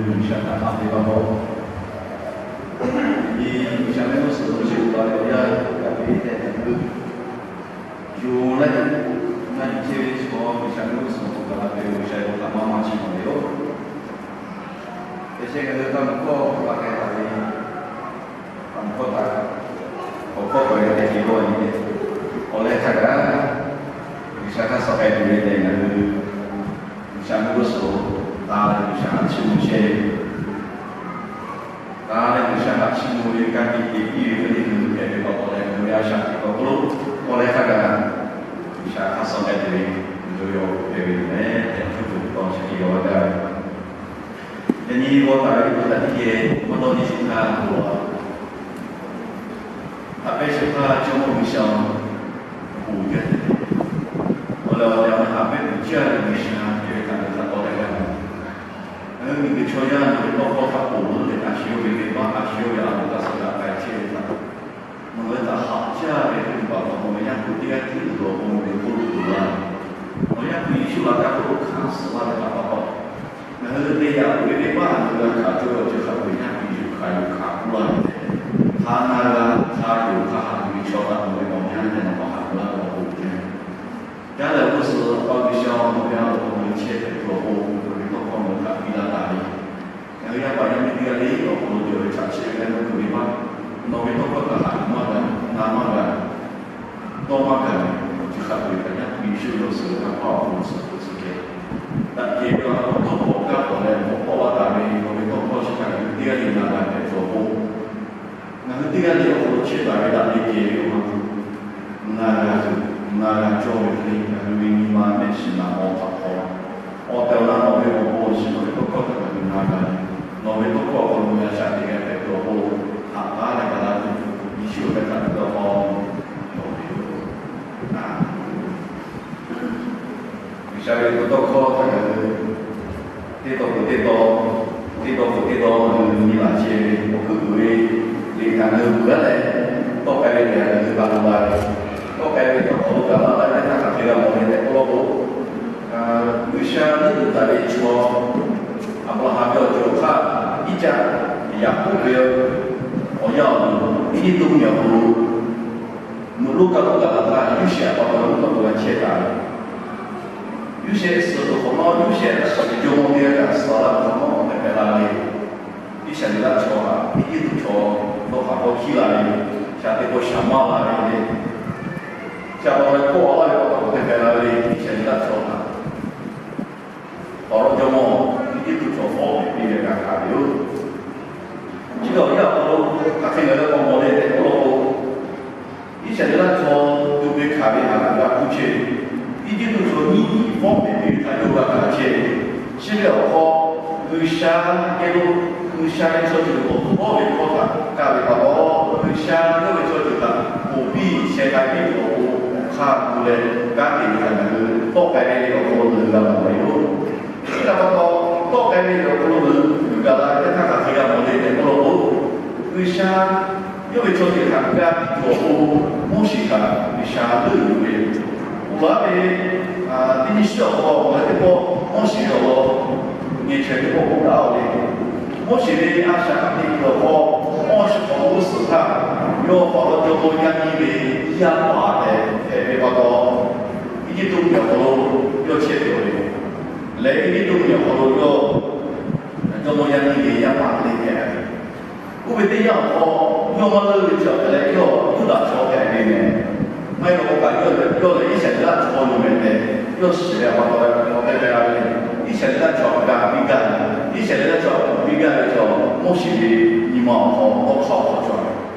G'uiˬsha htaꞈ haꞈ ve pa taw, yaꞈ nyi G'uiˬsha mehˆ g'uˇ suhˍ lo chi uiˍ la ve awˬ yanˇ gaˬ ve tehꞈ ngaˬ hui yuˬ leh, na yuˬ chehˇ ve chaw G'uiˬsha mehˆ g'uˇ suhˍ lo gaˬ la ve G'uiˬsha ve htaꞈ maˇ maˇ chi maˇ ve yoˬ. Teˇ chehˇ ngaˬ hui htaꞈ mvuhˇ hkawˇ hk'a hk'e taˍ ve, htaꞈ mvuhˇ hkawˇ htaꞈ awˬ hkawˇ k'awꞈ g'a teꞈ ve k'oˆ ve, awˬ leh htaˇ kaꞈ G'uiˬsha htaꞈ suh k'ai tuˬ ve tehꞈ ngaˬ hui G'uiˬsha mehˆ g'uˇ suhˍ lo taˍ leh G'uiˬsha htaꞈ chiˇ mvuh chehˇ ve, taˍ leh G'uiˬsha htaꞈ chiˇ mvuh ve kanˉ te te piˇ ve hk'e le ngaˬ hui hpehꞈ ve pa taw leh, ngaˬ hui a shaꞈ teꞈ pa k'oˆ lo, awˬ leh htaˇ kaꞈ G'uiˬsha htaꞈ suh k'ai tuˬ ve ngaˬ hui ve awˬ hpehꞈ ve yoˬ meh tehꞈ hk'e tuˬ taw chi hk'e g'a g'a ve. Yaꞈ nyi g'aw taˍ ve awˬ hk'aw lo teˇ geh maˇ dawˇ nyi shu htaˇ lo a Haꞈ pehnˇ shehˍ hpaˇ Jawˇmawˇ G'uiˬsha awˬ bon jaˇ ve, awˬ leh awˬ leh awˬ leh haꞈ pehnˇ tuˬ jaˇ ve G'uiˬsha hpehꞈ ve htaꞈ ngaˬ hui htaꞈ k'awꞈ leh g'a ve. Ngaˬ hui miˬguiˬ chaw yaˇ nawˬ ve tawˇ hkawˇ htaꞈ ponˬ lo teˇ hpaˍ a shu yawˇ ve venˇbaˆ a shu yawˇ ve a loˍ htaꞈ suh g'a k'ai chehˇ ve htaꞈ nawˬ hui htaꞈ haꞈ jaˇ ve teˇ hpaˍ hk'aw lo ve yaˇ hpu teˇ g'aˇ tiˉ uiˍ awˬ bon ve k'oˆ lo tuˬ laˇ. Nawˬ yaˇ hpu Yeˍsuˆ laꞈ ka hk'oˆ lo hkanˍ suh laˇ ve htaꞈ pa taw, ngaˬ hui te yaꞈ uiˍ ve venˇbaˆ htaꞈ ngaˬ hui g'a hkanˍ cawˇ ve awˬ ceuˬ hk'a peu-eˬ yaˇ hpu yuˬ hkanˍ yuˬ hkanˍ k'oˆ laˇ ve tehꞈ, hk'a na g'a hk'a yonˍ hk'a haꞈ yuˬ ve chaw htaꞈ nawˬ ve awˬ yanˇ tehꞈ nawˬ htaꞈ haꞈ laˇ ve awˬ bon jaˇ. Yaˇ lehˬ g'uˇ suhˍ lo Awˬ pa G'uiˬsha nawˬ ve a loˍ hk'aw lo chehˇ hpehꞈ tuˬ awˬ pon, nawˬ ve tawˇ hkawˇ nawˬ hui htaꞈ piˇ laˇ taˍ ve, ngaˬ hui yaˇ paˍ yaˇ miˇ teˇ g'aˇ le awˬ hk'aw lo cawˬ ve chaꞈ chehˇ ve g'aˇ nuˇ kuiˬ ve maˇ, nawˬ ve tawˇ hkawˇ htaꞈ haꞈ yuˬ maˇ g'a, na maˇ g'a, dawˇ maˇ gaˬ ve awˬ ceuˬ hk'a peu-eˬ kaꞈ yaˇ hpu Yeˍsuˆ ve awˬ suhˍ lo kanˇ paˆ awˬ hk'aw lo suh hpfuhˆ suh kehˬ, daꞈ kehˬ ve awˬ hk'aw lo tawˇ hkawˇ awˬ kaˇ k'awꞈ leh mawꞈ k'aw laˇ taˍ ve nawˬ ve tawˇ hkawˇ chi htaꞈ ngaˬ hui teˇ g'aˇ le na g'a hpehꞈ tuˬ awˬ pon, ngaˬ hui teˇ g'aˇ le awˬ hk'aw lo chehˇ taˍ ve daꞈ ve kehˬ ve awˬ hk'aw lo na g'a tuˬ, na g'a cawˇ ve hk'e le ngaˬ hui ve nyi ma mehˆ shiˍ naˍ awˬ hk'aw lo, awˬ tehˬ awˬ na nawˬ ve awˬ bon awˬ shiˍ nawˬ ve tawˇ hkawˇ htaꞈ ngaˬ hui na g'a ve, nawˬ ve tawˇ hkawˇ awˬ hk'aw lo ngaˬ hui a shaꞈ teꞈ g'a hpehꞈ tuˬ awˬ pon, haꞈ k'aˉ leh gaˬ la tuˬ, Yeˍsuˆ awˬ meh htaꞈ tuˬ awˬ hk'aw lo, G'uiˬsha ve tawˇ hkawˇ htaꞈ ngaˬ hui teˇ taw peuˬ teˇ taw, teˇ taw peuˬ teˇ taw ngaˬ hui nyi laˬ chehˇ ve awˬ hkuiˉ puiˍ ve liꞈ htaꞈ ngaˬ hui bvuhˬ g'aˇ leh, tawˆ k'ai ve tehꞈ ngaˬ hui g'a mawˬ la ve, tawˆ k'ai ve tawˇ hkawˇ lo gaˬ la laˇ ve teˇ htaˇ hk'aˬ hk'e g'a mawˬ ve tehꞈ k'oˆ law k'o, G'uiˬsha leuˆ yuˬ taˍ ve chaw, Aˍbraˍhanˍ ve awˬ ceuˬ awˬ hk'aˇ, Iˉcaˆ, Yaˍkoˆ ve awˬ yanˇ awˬ nu, Eˇjiˇtuꞈ mvuhˇmiˬ awˬ hk'aw lo mvuhꞈ lonˉ kaˇ lonˉ gaˬ la htaˇ, Yoˇsehꞈ pa taw lonˉ kaꞈ lo g'a chehˇ taˍ ve. Yoˇsehꞈ suh tuˬ hk'awꞈ nawˉ, Yoˇsehꞈ suh ve jawˇmawˇ teˇ g'aˇ kaꞈ suh laˇ ve hk'awꞈ nawˉ hk'aˬ hpehꞈ la ve, Iˉsaˍreˍlaˆ chaw htaꞈ Eˇjiˇtuꞈ chaw dawˇ haˍ hk'awˇ hkiˉ la ve, shaˍ teꞈ k'o shaˍ maˇ la ve le, shaˍ pa taw leh kawˆ laˇ ve pa taw hk'aˬ hpehꞈ la ve le, Iˉsaˍreˍlaˆ chaw htaꞈ Hk'aw lo jawˇmawˇ Eˇjiˇtuꞈ chaw fawˉ piˇ ve g'a hkanˍ ve yoˬ. Chi kaꞈ awˬ yanˇ awˬ hk'aw lo hk'aˬ hk'e ngaˬ hui k'awꞈ mawˬ le tehꞈ k'oˆ law k'o, Iˉsaˍreˍlaˆ chaw tu ve hkanˍ ve haꞈ g'a hpuˇ chehˇ ve, Eˇjiˇtuꞈ chaw nyiˇ tiˉ fawˉ piˇ ve htaꞈ yawˇ g'a hkanˍ chehˇ ve. Chi ve awˬ hk'aw G'uiˬsha geh lo G'uiˬsha ve chaw ceuˬ awˬ hk'aw ve hkawˇ htaꞈ kaˇ ve pa taw, G'uiˬsha yawˇ ve chaw ceuˬ htaꞈ ponˬ piˇ sheh k'ai piˇ tuˬ awˬ pon hk'a gu leh kanˉ te ve htaꞈ ngaˬ hui tawˆ k'ai ve awˬ hk'aw lo ngaˬ hui g'a mawˬ ve yoˬ. Chi htaꞈ pa taw, tawˆ k'ai ve awˬ hk'aw lo ngaˬ hui gaˬ la ve teˇ htaˇ hk'aˬ hk'e g'a mawˬ le tehꞈ k'oˆ law k'o, G'uiˬsha yawˇ ve chaw ceuˬ htaꞈ ga piˇ tuˬ awˬ pon Moˉseˍ htaꞈ G'uiˬsha leuˆ yuˬ ve yoˬ. Oˇ laˇ ve teˇ nyi shiˉ awˬ hk'aw lo ngaˬ hui teˇ pawˆ Moˉseˍ ve awˬ lawn ngeh chaweh teˇ pawˆ k'oˆ daꞈ-oˬ le. Moˉseˍ ve a shaꞈ teꞈ kuiˬ awˬ hk'aw, awˇ chi hk'awꞈ g'uˇ suhˍ htaˇ, yawˇ hk'aw lo jawˇmawˇ yaˇ miˇ ve yaˇ paˍ tehꞈ hpehꞈ ve pa taw, Eˇjiˇtuꞈ mvuhˇmiˬ awˬ hk'aw lo yawˇ chehˇ ve yoˬ le. Leh Eˇjiˇtuꞈ mvuhˇmiˬ awˬ hk'aw lo yawˇ jawˇmawˇ yaˇ miˇ ve yaˇ paˍ hk'e le hpehꞈ ve. Oˇ ve teˇ yanˇ awˬ hk'aw, yawˇ maˇ leuˆ ve chi awˬ hk'e leh yawˇ Yuˇdaꞈ chaw hpehꞈ ve meh. Maˇ heˆ law k'o kaꞈ yawˇ lehˬ, yawˇ lehˬ Iˉsaˍreˍlaˆ chaw yoˬ meh tehꞈ yawˇ shiˍ ve pa taw, awˬ tehˬ tehˬ la ve le. Iˉsaˍreˍlaˆ chaw ga piˇ gaˇ ve, Iˉsaˍreˍlaˆ chaw ponˬ piˇ gaˇ ve chaw, Moˉseˍ ve nyi ma awˬ hk'aw tawˇ hkawˇ hk'aw cawˬ ve.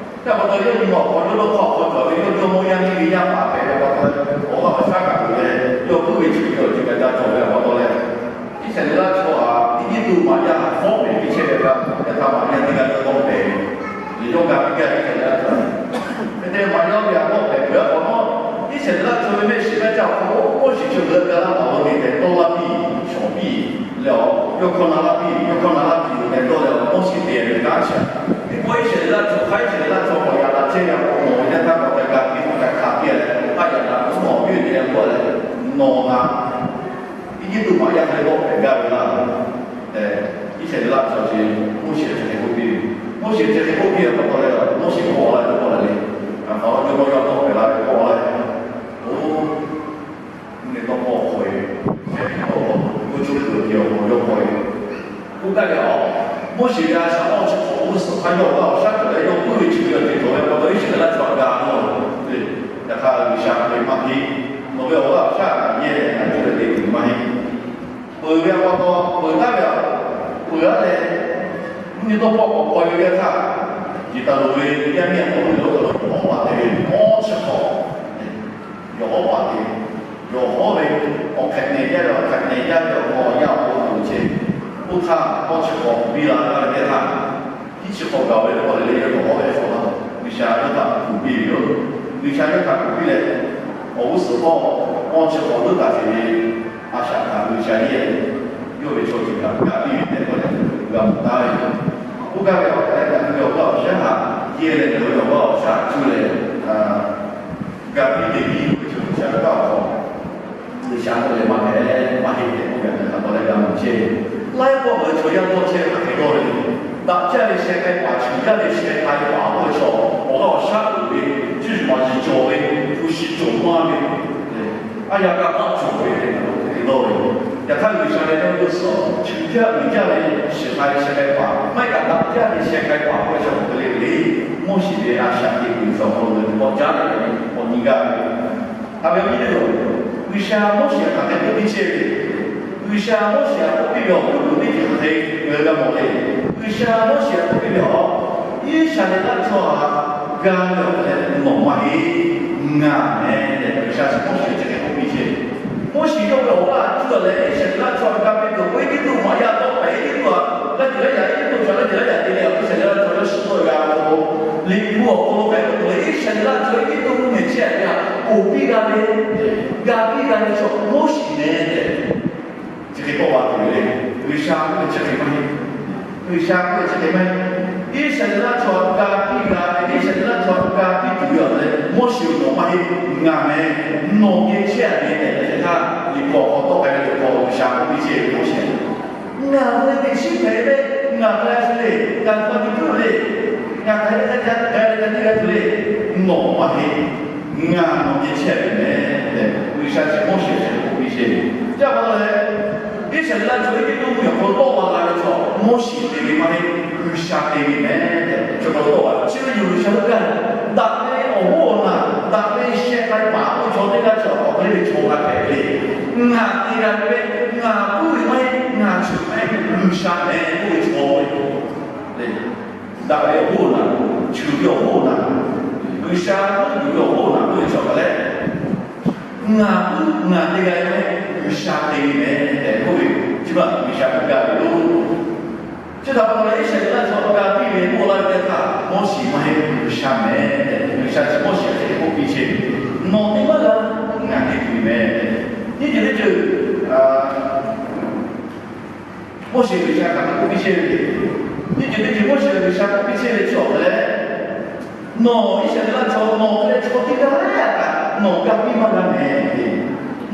Chi pa taw yawˇ nyi ma awˬ hk'aw yawˇ tawˇ hkawˇ hk'aw cawˬ ve, yawˇ jawˇmawˇ yaˇ miˇ ve yaˇ paˍ hpehꞈ ve pa taw leh, awˬ g'aˇ awˬ shaˉ kaꞈ loˬ leh, yawˇ puiˉ ve chi ve awˬ ceuˬ kaꞈ ca cawˬ ve pa taw leh, Iˉsaˍreˍlaˆ chaw htaꞈ Eˇjiˇtuꞈ maꞈ yaˇ htaꞈ fawˉ pehˍ piˇ chehˇ ve htaꞈ, yaꞈ hk'aˇ maꞈ yaˇ teˇ g'aˇ yawˇ dawˇ pehˍ ve, leh yawˇ ga piˇ gaˇ Iˉsaˍreˍlaˆ chaw. Hk'e te maꞈ yaˇ ve htaꞈ dawˇ pehˍ peuˬ a hk'awꞈ nawˉ, Iˉsaˍreˍlaˆ chaw ve mehˆ shiˍ mehˆ caˇ awˬ hk'aw lo Moˉseˍ chaw g'euꞈ ga laˇ paˍ lo nyi tehꞈ dawˇ laˇ piˇ shawˍ piˇ leh, yawˇ hkawˇ na laˇ piˇ, yawˇ hkawˇ na laˇ piˇ tehꞈ dawˇ leh, Moˉseˍ te ve kanˉ chi. Teˇ pawˆ Iˉsaˍreˍlaˆ chaw hk'aˇ Iˉsaˍreˍlaˆ chaw k'awꞈ yaꞈ daꞈ chehˇ ve awˬ hk'aw lo mawˬ ve teˇ htaˇ k'awꞈ tehꞈ ga piˇ k'awꞈ tehꞈ hkanˍ piˇ leh, hk'aˇ yaꞈ daꞈ k'oˆ mawˬ piˇ ve teꞈ k'oˆ leh, nawˬ htaꞈ Eˇjiˇtuꞈ maꞈ yaˇ hk'e dawˇ pehˍ gaˇ ve laˇ tehꞈ, Iˉsaˍreˍlaˆ chaw chi Moˉseˍ chi hk'e k'oˆ piˇ ve. Moˉseˍ chi hk'e k'oˆ piˇ ve pa taw leh, Moˉseˍ k'awꞈ la ve k'awꞈ la le. Aˬ hk'aw lo jawˇmawˇ yawˇ tawˆ hpehꞈ la ve k'awꞈ la ve, oˇ, mvuhˇ miˬ tawˇ hkawˇ hk'aw e, k'oˆ co kuiˬ awˬ hk'aw lo yawˇ k'oˆ ve, k'oˆ gaˇ ve, Moˉseˍ g'a shaꞈ awˇ chi hk'awꞈ g'uˇ suhˍ hk'a yawˇ awˬ g'aˇ awˬ shaˉ cawˬ leh yawˇ puiˉ ve chi ve awˬ ceuˬ cawˬ ve pa taw Iˉsaˍreˍlaˆ chaw g'a nawˇ ve. Yaꞈ hk'aˇ G'uiˬsha k'oˆ ve maˇ heˆ. Nawˬ ve awˬ g'aˇ awˬ shaˉ g'a yehˇ leh ngaˬ cuˇ leh te tuˬ maˇ heˆ. Peuˬ ve awˬ pa taw peuˬ taˉ ve aꞈ, peuˬ aˉ leh, mvuhˇ nyi tawˇ hkawˇ k'awꞈ k'aw ve teˇ htaˇ, Yeˍtaˍloˍ ve yaˇ miˇ aꞈ k'oˆ ve, Yawˬ hawˉ paˍ te ve awˇ chi hk'awꞈ, yawˬ hawˉ paˍ te, yawˬ hawˉ ve awˬ hk'ehꞈ nehˬ jaˇ ve, awˬ hk'ehꞈ nehˬ jaˇ ve awˬ hk'aw yaˇ awˬ hk'aw lo ceh, oˇ htaˇ awˇ chi hk'awꞈ piˇ la gaˇ ve teˇ htaˇ, hiˉ chi hk'awꞈ gaˬ ve k'awꞈ leh leh yawˇ hawˉ ve hk'awꞈ la, G'uiˬsha yawˇ htaꞈ kuˬ piˇ ve yoˬ. G'uiˬsha yawˇ htaꞈ kuˬ piˇ leh, awˬ g'uˇ suhˍ hpawˇ awˇ chi hk'awꞈ leuˉ taˍ sheˍ ve a shaꞈ htaꞈ G'uiˬsha yehˇ, yawˇ ve chaw ceuˬ htaꞈ ga piˇ ve tehꞈ k'oˆ leh g'a mawˬ taˍ ve yoˬ. Oˇ gaˇ ve awˬ hk'aw leh ngaˬ hui ve awˬ g'aˇ awˬ shaˉ htaꞈ yehˇ leh ngaˬ hui ve awˬ g'aˇ awˬ shaˉ cuˇ leh, ga piˇ te piˇ ve chaw G'uiˬsha ve awˬ hk'aw, G'uiˬsha k'oˆ leh maˇ hpehꞈ, maˇ heˆ tehꞈ k'oˆ ve a hk'aw leh g'a mawˬ chehˇ ve. Laiˉ pawˆ ngaˬ hui chaw yaˇ dawˇ chehˇ hk'aˬ hk'e dawˇ ve le. Daꞈ jaˇ ve sheh k'ai paˍ, cheuˬ jaˇ ve sheh k'ai paˍ k'oˆ ve chaw, awˬ g'aˇ awˬ shaˉ uiˍ ve, cuˇ yiˍ maˍ yiˍ cawˬ ve, hpu shi cawˬ maˇ ve, aˉ yaˇ kaˇ paˆ cawˬ ve tehꞈ ngaˬ hui hk'e te dawˇ ve. Yaꞈ hk'aˇ G'uiˬsha ve tawˇ hkawˇ suhˍ, cheuˬ jaˇ uiˍ jaˇ ve sheh k'ai sheh k'ai paˍ, maˇ heˆ kaꞈ daꞈ jaˇ ve sheh k'ai paˍ k'oˆ ve chaw hk'e te le ve le. Moˉseˍ ve a shaꞈ teꞈ kuiˬ cawˬ hk'aw lo k'awꞈ jaˇ leh k'awꞈ nyi gaˇ ve. Aˬ ve awˬ viˉ teˇ hpaˍ, G'uiˬsha Moˉseˍ htaꞈ hk'aˬ hk'e k'oˆ piˇ chehˇ ve, G'uiˬsha Moˉseˍ htaꞈ k'oˆ piˇ ve awˬ hk'aw lo teˇ ceuˬ hk'aˬ hk'e ngaˬ hui g'a mawˬ le. G'uiˬsha Moˉseˍ htaꞈ k'oˆ piˇ ve, Iˉsaˍreˍlaˆ chaw htaꞈ ga ve awˬ hk'aw lo nawˬ maˇ heˆ, ngaˬ meh tehꞈ G'uiˬsha chi Moˉseˍ chi hk'e k'oˆ piˇ chehˇ ve. Moˉseˍ yawˇ ve awˬ g'aˇ cuˇ leh Iˉsaˍreˍlaˆ chaw htaꞈ ga piˇ tuˬ k'o, Eˇjiˇtuꞈ maꞈ yaˇ tawˆ pehˍ, Eˇjiˇtuꞈ a g'aˇ ceuˬ laiˉ yaꞈ, Eˇjiˇtuꞈ chaw g'aˇ ceuˬ laiˉ yaꞈ te leh Iˉsaˍreˍlaˆ chaw yawˇ shiˍ tawˆ g'a ve k'o, Liꞈ hpu awˬ hk'aw lo k'ai k'o, Iˉsaˍreˍlaˆ chaw Eˇjiˇtuꞈ mvuhˇmiˬ chehˇ a ve htaꞈ ponˬ piˇ g'a ve, ga piˇ g'a ve chaw Moˉseˍ meh tehꞈ chi hk'e k'oˆ ve tuˬ le. G'uiˬsha k'oˆ ve chi hk'e maˇ heˆ. G'uiˬsha k'oˆ ve chi hk'e maˇ heˆ. Iˉsaˍreˍlaˆ chaw ga piˇ g'a ve, Iˉsaˍreˍlaˆ chaw ga piˇ tuˬ ve awˬ hk'aw lo Moˉseˍ nawˬ maˇ heˆ, ngaˬ meh, nawˬ geh chehˇ a ve tehꞈ hk'e htaˇ, Liꞈ hpu awˬ hk'aw tawˆ k'ai ve Liꞈ hpu awˬ hk'aw G'uiˬsha k'oˆ piˇ chehˇ ve Moˉseˍ, ngaˬ hui ve teˇ chi hpehꞈ ve, ngaˬ hk'a shu le, ngaˬ hk'a shu tuˬ le, ngaˬ hk'a shu g'a tuˬ le, nawˬ maˇ heˆ, ngaˬ nawˬ geh chehˇ a ve meh tehꞈ G'uiˬsha chi Moˉseˍ chi k'oˆ piˇ chehˇ ve. Chi pa taw leh, Iˉsaˍreˍlaˆ chaw Eˇjiˇtuꞈ mvuhˇmiˬ awˬ hk'aw lo tawˆ la g'a ve chaw Moˉseˍ te ve maˇ heˆ, G'uiˬsha te ve meh tehꞈ chi pa taw leh, chi ve yoˬ G'uiˬsha heuˆ gaˇ, daꞈ ve awˬ hoˉ awˬ naˬ, daꞈ ve sheh k'ai paˍ k'oˆ ve chaw teˇ g'aˇ chi awˬ hk'aw lo ve chaw g'a hpehꞈ ve le. Ngaˬ te g'a ve, ngaˬ puiˉ ve maˇ heˆ, ngaˬ ceuˬ maˇ heˆ, G'uiˬsha meh k'oˆ ve chaw ve le. Daꞈ ve awˬ hoˉ awˬ naˬ, ceuˬ ve awˬ hoˉ awˬ naˬ, G'uiˬsha k'oˆ tuˬ ve awˬ hoˉ awˬ naˬ k'oˆ ve chaw hk'a leh, ngaˬ puiˉ ngaˬ te g'a ve maˇ heˆ, G'uiˬsha te ve meh tehꞈ k'oˆ ve, chi ma G'uiˬsha heuˆ gaˇ ve yoˬ. Chi htaꞈ pa taw leh Iˉsaˍreˍlaˆ chaw ga piˇ ve k'oˆ laˇ ve teˇ htaˇ, Moˉseˍ maˇ heˆ, G'uiˬsha meh tehꞈ G'uiˬsha chi Moˉseˍ htaꞈ hk'e k'oˆ piˇ chehˇ ve, nawˬ te maˇ g'a, ngaˬ te tuˬ ve meh tehꞈ. Nyiˇ ceuˬ teˇ ceuˬ Moˉseˍ G'uiˬsha htaꞈ k'oˆ piˇ chehˇ ve, nyiˇ ceuˬ teˇ ceuˬ Moˉseˍ G'uiˬsha k'oˆ piˇ chehˇ ve chi awˬ hk'aw leh, nawˬ Iˉsaˍreˍlaˆ chaw nawˬ hk'e leh chaw teˇ g'aˇ kaꞈ nawˬ ga piˇ maˇ g'a meh.